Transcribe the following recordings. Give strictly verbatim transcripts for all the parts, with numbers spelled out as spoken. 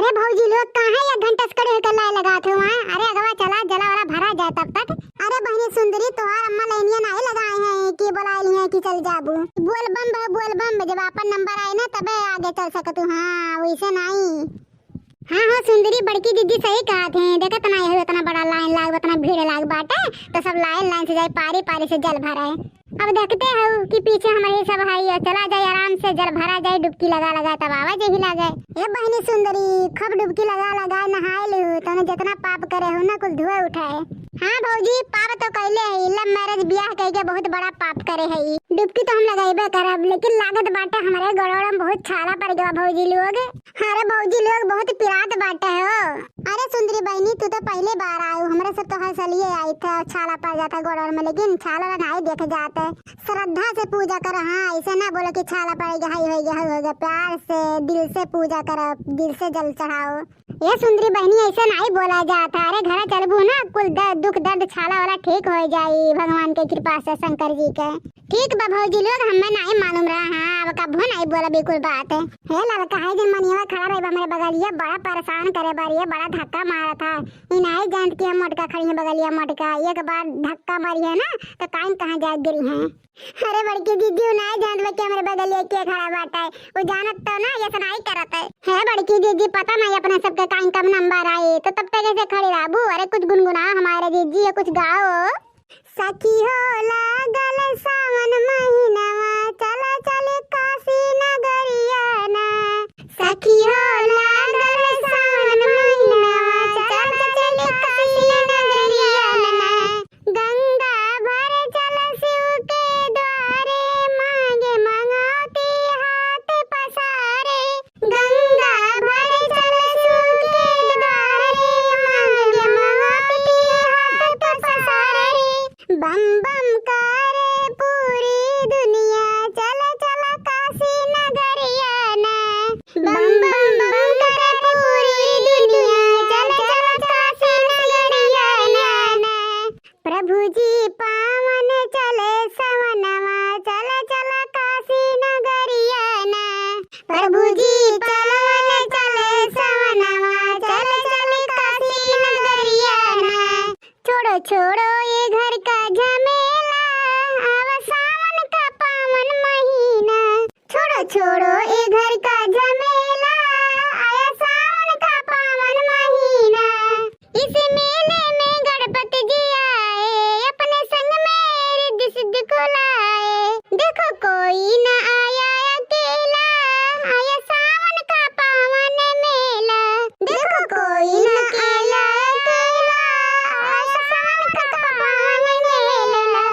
ए भौजी लोग, काहे एक घंटा से खड़े होकर लाइन लगात हो वहाँ? अरे अगवा चला, जला वाला भरा जाए तब तक। अरे बहिनी सुंदरी, तोहार अम्मा लाइनिया नाहीं लगाए हैं कि बोलाए लिए हैं कि चल जाबू। बोल बम बा, बोल बम बा, जब आपन नंबर आए ना तबे आगे चल सकतू। हाँ, वैसे नाहीं। हाँ, हाँ, सुंदरी, बड़की दीदी सही कहत हैं। देखत नाहीं हो, इतना बड़ा लाइन लाग, इतना भीड़ लाग बाटे, तो सब लाइन लाइन से जाए, पारी पारी से जल भराए। अब देखते हो कि पीछे हमारे सब है, ये चला जाए आराम से, जल भरा जाए, डुबकी लगा लगा तब आवा जाए, हिला जाए। ए बहिनी सुंदरी, खूब डुबकी लगा लगा नहाए लू, तने जितना पाप करे हो ना, कुल धुए उठाए। हाँ भौजी, पाप तो कैले है, love marriage बियाह कइके बहुत बड़ा पाप करे है। डुबकी तो हम लगाइबे करब, लेकिन लागत बाटे हमारे गोड़वा में बहुत छाला पड़ गवा भौजी लोग। अरे भौजी लोग बहुत पिरात बाटे हो। अरे सुंदरी बहिनी, तू तो पहले बार आयु, हमरे सब तो हर सालिए आई थे, छाला पड़ जाता गोड़वा में, लेकिन छाला नाहीं देखे जाते। श्रद्धा से पूजा कर, हाँ, ऐसे ना बोलो कि छाला पड़ गया, हाय हो गया, हाय हो गया। प्यार से, दिल से पूजा कर, दिल से जल चढ़ाओ। ए सुंदरी बहिनी, ऐसे नाहीं बोला जाता। अरे घरा चलबू ना, कुल द-, दुख दर्द छाला वाला ठीक हो जाई भगवान के कृपा से, शंकर जी के। ठीक बा भौजी लोग, हमें नाहीं मालूम रहा। हाँ, अब कभो नाहीं बोला बिल्कुल बात। हे लड़का है जिन मनिया खड़ा रही हमरे बगलिया, बड़ा परेशान करे बारी है, बड़ा धक्का मारा था। ई नाहीं जानत कि हम मोटका खड़ी है बगलिया मोटका, एक बार धक्का मारी है ना तो काइन कहाँ जाए गिरी है। अरे बड़की दीदी, उ नाहीं जानत बा कि हमरे बगलिया के खड़ा बाटे। उ जानत तो ना, ऐसे नाहीं करत है। हे बड़की दीदी, पता नाहीं अपने सबके काइन कब नंबर आए, तो तब तक ऐसे खड़ी रहबू। अरे कुछ गुनगुनाओ हमारे दीदी, या कुछ गाओ। सखी हो लागल सावन महीनवा, चला चली काशी नगरिया ना। सखी हो लागल सावन महीनवा, चला चली काशी नगरिया ना। गंगा भर चल शिव के द्वारे, मांगे मंगौती हाथ पसारे। गंगा भर चल शिव के द्वारे, मांगे मंगौती हाथ पसारे। बम बम करे पूरी दुनिया, चल चल काशी नगरिया ना। बम बम बम करे पूरी दुनिया, चल चल काशी नगरिया ना। प्रभु जी पावन चले सवनवा, चल चल काशी नगरिया ना। प्रभु जी पावन चले सवनवा, चल चल काशी नगरिया ना। छोड़ो छोड़ो ये घर का झमेला, आवा सावन का पावन महीना। छोड़ो छोड़ो ये घर का झमेला, आया सावन का पावन महीना। इस मेले में गणपति जी आए, अपने संग में रिद्धि सिद्धि को लाए। देखो कोई न आया अकेला, आया सावन का पावन मेला। देखो कोई न आया अकेला, आया सावन का पावन मेला।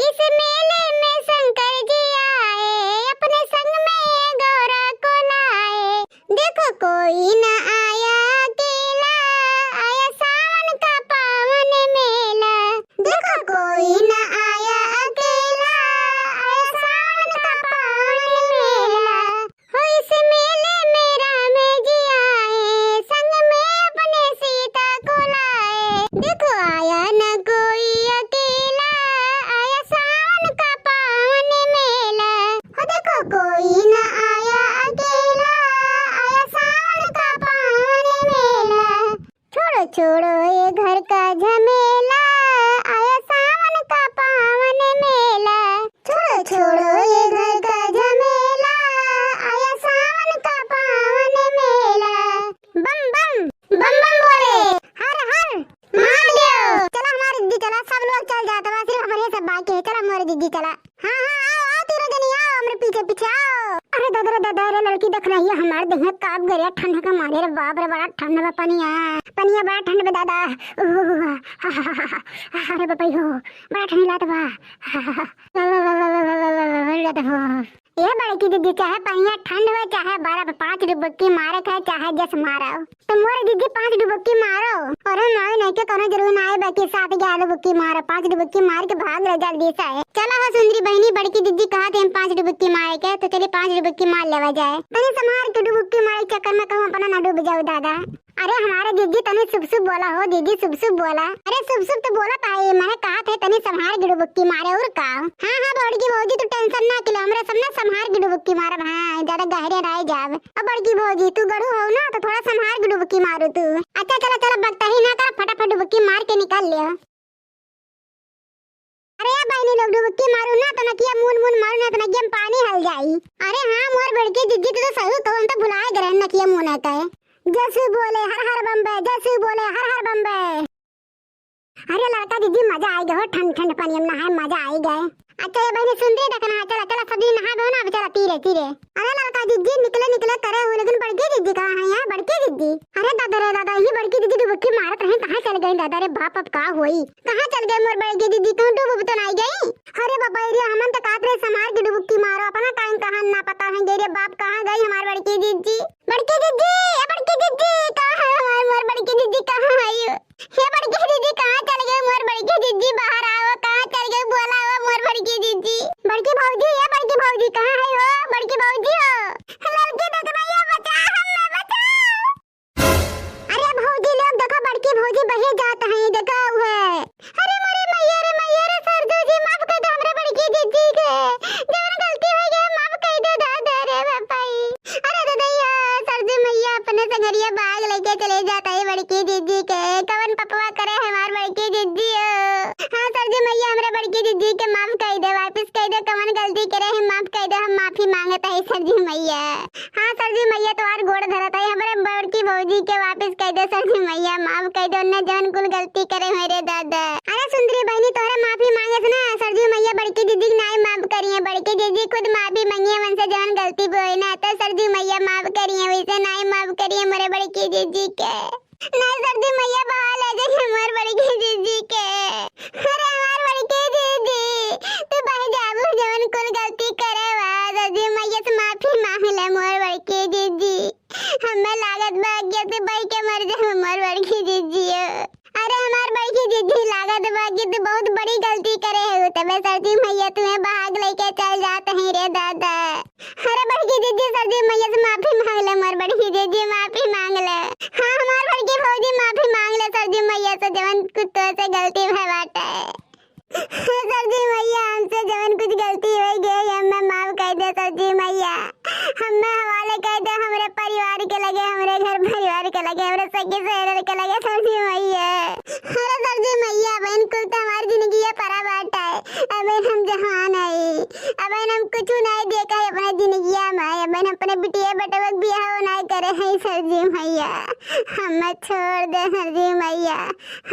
इस मेले में शंकर जी आए, अपने संग में गौरा को लाए। देखो कोई न आया अकेला, आया सावन का पावन मेला। देखो कोई न आया अकेला, आया सावन का पावन मेला। हो इस मेले में राम जी आए, संग में अपने सीता को लाए। देखो आया न कोई अकेला, आया सावन का पावन मेला। हो देखो कोई न आया अकेला, आया सावन का पावन मेला। छोड़ो छोड़ो ये घर का झमेला, आया सावन का पावन मेला। छोड़ो छोड़ो ये घर का झमेला, आया सावन का पावन मेला। बम बम, बम बम बोले, हर हर महादेव। चला हमारे दीदी चला, सब लोग चल जाता बा, सिर्फ हमरे सब बाकी है। चला हमारे दीदी चला। हाँ हाँ, आओ आओ तीनों जनी, आओ हमरे पीछे पीछे आओ। अरे दादा रे दादा रे, लड़की देख रही है हमारे देह कांप गया ठंड का मारे। रे बाप रे, बड़ा ठंड बा पनिया, पनिया बड़ा ठंड बा दादा। उह, अरे बाप रे हो, बड़ा ठंड लागत बा। अरे दादा हो। ए बड़की दीदी, चाहे पनिया ठंड हो, चाहे बर्फ, पाँच डुबकी मारे के है, चाहे जस मारो। तो मोरे दीदी पाँच डुबकी मारो। अरे नाहीं, नाहीं के कोनो जरूरी ना है, बाकी सात ग्यारह डुबकी मारो, पाँच डुबकी मार के भाग ले जल्दी से। चला हो सुंदरी बहिनी, बड़की दीदी कहत हैं पाँच डुबकी मारे के, तो चली पाँच डुबकी मार लेवा जाए। तनी संभार के डुबकी मारे के चक्कर में कहूँ अपना ना डूब जाओ दादा। अरे हमारे दीदी तनी शुभ शुभ बोला हो दीदी, शुभ शुभ बोला। अरे शुभ शुभ तो बोला ताई, मैंने कहा थे तनी संभार के डुबकी मारे और का। हाँ हाँ बड़की भौजी तू tension ना के लो, हमरे सब ना संभार के डुबकी मारब। हाँ ज्यादा गहरे रह जाब। अब बड़की भौजी तू गड़ू हो ना तो थोड़ा संभार के डुबकी डुबुक्की मारू तू। अच्छा चला चला, बकतही ना कर, फटाफट डुबुक्की मार के निकल लियो। अरे ए बहिनी लोग, डुबुक्की मारू ना तो नकिया मून मून मारू ना तो नकिया में पानी हल जाई। अरे हाँ मोर बड़की जिज्जी, तू तो सही कहो, हम तो भुलाए गए रहन नकिया मूने के। जय शिव बोले हर हर बम्बे, जय शिव बोले हर हर बम्बे। अरे ललका जिज्जी मजा आई गए हो, ठंड ठंड पानी में नहाए मजा आई गए। अच्छा ए बहिनी सुन रे, देखना है, चला चला सभी नहाए बहो ना, अब चला तीरे तीरे। अरे ललका जिज्जी निकले निकले करे हो, लेकिन बड़की जिज्जी कहाँ है यार, बड़की जिज्जी? अरे दादा रे दादा, ये बड़की जिज्जी डुबुक्की मारत रहे, कहाँ चल गई दादा रे बाप, अब का होई? कहाँ चल गए मोर बड़की दीदी? कहूँ डूब उब तो नाई गई? अरे बाबा रे, हमन तो कहत रहे संभार के डुबुक्की मारो, अपना टाइम कहाँ ना पता है गई रे बाप, कहाँ गई हमार बड़की दीदी? बड़की दीदी, ए बड़की दीदी, कहाँ है हमार, मोर बड़की दीदी कहाँ है? हे बड़की दीदी, कहाँ चल गए मोर बड़की दीदी? बाहर आओ, कहाँ चल गए? बोला हो मोर बड़की दीदी। बड़की भौजी, ए बड़की भौजी, कहाँ है हो बड़की भौजी हो? ललकी दतमैया बचा, हमें बचा। अरे भौजी लोग देखो, बड़की भौजी बहे जात हैं, देखो उहे। अरे मोरे मैया रे मैया रे, सरजू जी माफ कर दे हमरे बड़की जिज्जी के, जवन गलती हो गए माफ कर दे दादा रे बापाई। अरे ददैया, सरजू मैया अपने संगरिया बाग लेके चले जाता है बड़की जिज्जी के, कवन पपवा करे हमार बड़की जिज्जी हो। हाँ सरजू मैया, हमरे बड़की जिज्जी के माफ कर दे, वापस कर दे, कवन गलती करे है माफ कर दे, हम माफी मांगत है सरजू मैया। हाँ सरजू मैया, तोहार गोड़ धरत है, हमरे बड़की भौजी के वापस कह दे सरजू मैया, माफ कह दे, उनने जवन कुल गलती करे हुए रे दादा। अरे सुंदरी बहनी, तोहरे माफी मांगे से ना सरजू मैया बड़की दीदी के नाई माफ करिए, बड़की दीदी खुद माफी मांगिए, उनसे जवन गलती हुई ना तो सरजू मैया माफ करिए, वैसे नाई माफ करिए मोरे बड़की दीदी के। नाई सरजू मैया बहा ले जाइए मोर बड़की दीदी के। अरे हमार बड़की दीदी, तू बह जाबू जवन कुल गलती करे बा, सरजू मैया से माफी मांग ले मोर बड़की दीदी। हमें लागत बा कि तू बह के मर जाबू मोर बड़की दीदी। अरे हमार बड़की दीदी, लागत बा कि तू बहुत बड़ी गलती करे है, तबे सरजू मैया तुम्हें भाग लेके चल जात है रे दादा। अरे बड़की दीदी, सरजू मैया से माफी मांग ले, मोर बड़की दीदी माफी मांग ले। हाँ हमार बड़की भौजी माफी मांग ले सरजू मैया से, जवन कुछ तोसे गलती भय बाटे। सरजू मैया, हमसे जवन कुछ गलती हो गई, हमें माफ कर दे सरजू मैया, हमें हवाले कर दे हमरे परिवार के लगे, हमरे घर परिवार के लगे, हमरे सगे सहेलर के लगे सरजू मैया। अरे सरजू मैया, बहन कुल तो हमारी जिंदगी ये परा बाटा है, अबे हम जवान है, अबे हम कुछ नहीं देखा है अपने जिंदगिया में, अबे हम अपने बिटिया बेटवा के बियाह नहीं करे हैं सरजू मैया, हमें छोड़ दे सरजू मैया।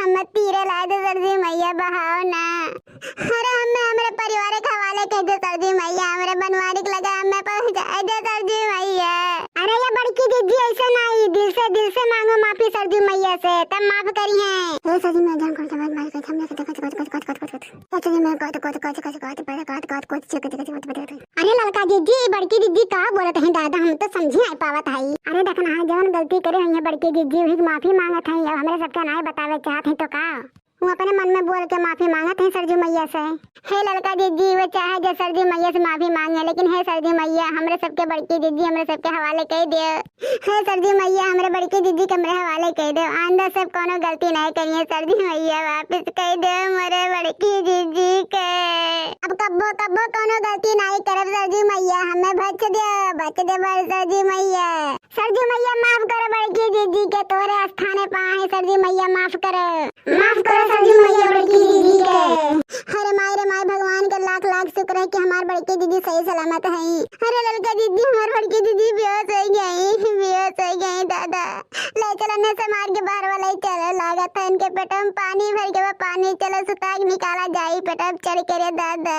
हम तीरे लाए दे सरजू मैया बहाओ ना। अरे हमें हमरे परिवार के हवाले कह दे सरजू मैया, हमरे बनवारी के लगे हमें पहुँचाए दे सरजू मैया। अरे ये बड़की जिज्जी ऐसे नहीं, दिल से, दिल से मांगो माफी सरजू मैया से, तब माफ करिए। ए सरजू मैया जान कर जवान मार कर हमने कत कत कत कत कत कत कत कत। ए सरजू मैया कत कत कत कत कत कत कत कत कत कत कत कत कत। अरे ललका जिज्जी, बड़की जिज्जी का बोलत हैं दादा, हम तो समझी नहीं पावत हई। अरे देखना है, जवन गलती करे हुई है बड़की जिज्जी, वही के माफी मांगत हैं। अब हमरे सबके नाय बतावे चाहत हैं तो का? वो अपने मन में बोल के माफी मांगत हैं सरजू मैया से। हे ललका जिज्जी, वो चाहे जो सरजू मैया से माफी मांगे, लेकिन हे सरजू मैया, हमरे सबके बड़की जिज्जी हमरे सबके हवाले कह दे। हे सरजू मैया, हमरे बड़की जिज्जी के हमरे हवाले कह दे। आइंदा सब कोनो गलती नहीं करिए सरजू मैया, वापस कह दे मोरे बड़की जिज्जी के। अब कब्बो कब्बो कोनो गलती नहीं करब सरजू मैया, हमें बच दे, बच दे मोरे सरजू मैया। सरजू मैया माफ करो बड़की जिज्जी के, तोरे स्थाने पा है सरजू मैया, माफ करो, माफ करो सरजू मैया बड़की जिज्जी के। अरे माई रे माई, भगवान के लाख लाख शुक्र है कि हमार बड़की जिज्जी सही सलामत है। अरे ललका जिज्जी, हमार बड़की जिज्जी बेहोश हो गई, बेहोश हो गई दादा। ले चलो, ने से मार के बाहर वाला ही चलो, लागत है इनके पेट में पानी भर के बा, पानी, चलो सुता के निकाला जाई पेट में चढ़ के रे दादा।